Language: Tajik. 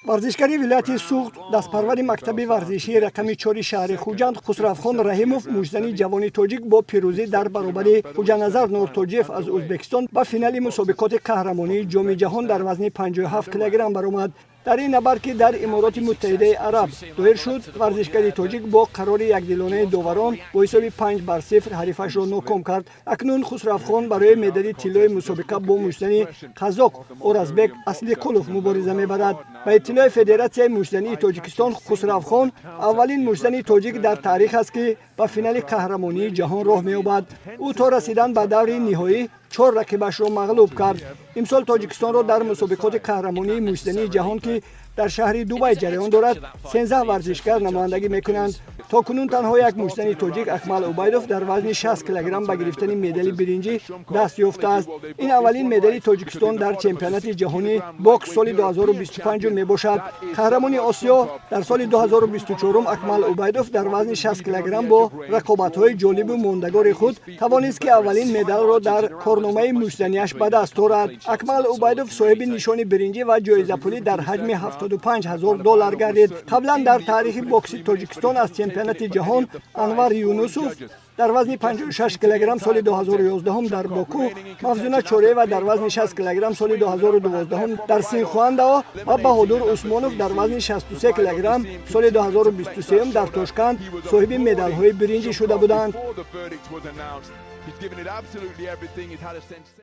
Варзишгари вилояти Суғд, дастпарвари мактаби варзишии рақами 4-и шаҳри Хуҷанд Хусравхон Раҳимов, муштзани ҷавони тоҷик, бо пирӯзӣ дар баробари Хуҷаназар Нуртоҷиев аз Ӯзбекистон ба финали мусобиқоти қаҳрамонии Ҷоми ҷаҳон дар вазни 57 килограмм баромад. Дар ин набард, ки дар Имороти Муттаҳидаи Араб доир шуд, варзишгари тоҷик бо қарори якдилонаи доварон бо ҳисоби 5-0 ҳарифашро ноком кард. Акнун Хусравхон барои медали тиллои мусобиқа бо муштзани қазоқ Оразбек Аслиқулов мубориза мебарад. Ба иттилои Федератсияи муштзании Тоҷикистон, Хусравхон аввалин муштзани тоҷик дар таърих аст, ки ба финали қаҳрамонии ҷаҳон роҳ меёбад. Ӯ то расидан ба даври ниҳоӣ чор рақибашро мағлуб кард. Имсол Тоҷикистонро дар мусобиқоти қаҳрамонии муштзании ҷаҳон, ки дар шаҳри Дубай ҷараён дорад, 13 варзишгар намояндагӣ мекунанд. То кунун танҳо як муштзани тоҷик, Акмал Убайдов, дар вазни 60 килограмм ба гирифтани медали биринҷӣ даст ёфтааст. Ин аввалин медали Тоҷикистон дар чемпионати ҷаҳонии бокс соли 2025 мебошад. Қаҳрамони Осиё дар соли 2024 Акмал Убайдов дар вазни 60 килограмм бо рақобатҳои ҷолибу мондагори худ тавонист, ки аввалин медалро дар корномаи муштзанияш ба даст орад. Акмал Убайдов соҳиби нишони биринҷӣ ва ҷоизапулӣ дар ҳаҷми 75 ҳазор доллар гардид. Қаблан дар таърихи бокси Тоҷикистон аз чемпионати ҷаҳон Анвар Юнусов дар вазни 56 килограмм соли 2011 дар Боку, Мавзуна Чореева дар вазни 60 килограмм соли 2012 дар Синхуандао ва Баҳодур Усмонов дар вазни 63 килограмм соли 2023 дар Тошканд соҳиби медалҳои биринҷӣ шуда буданд.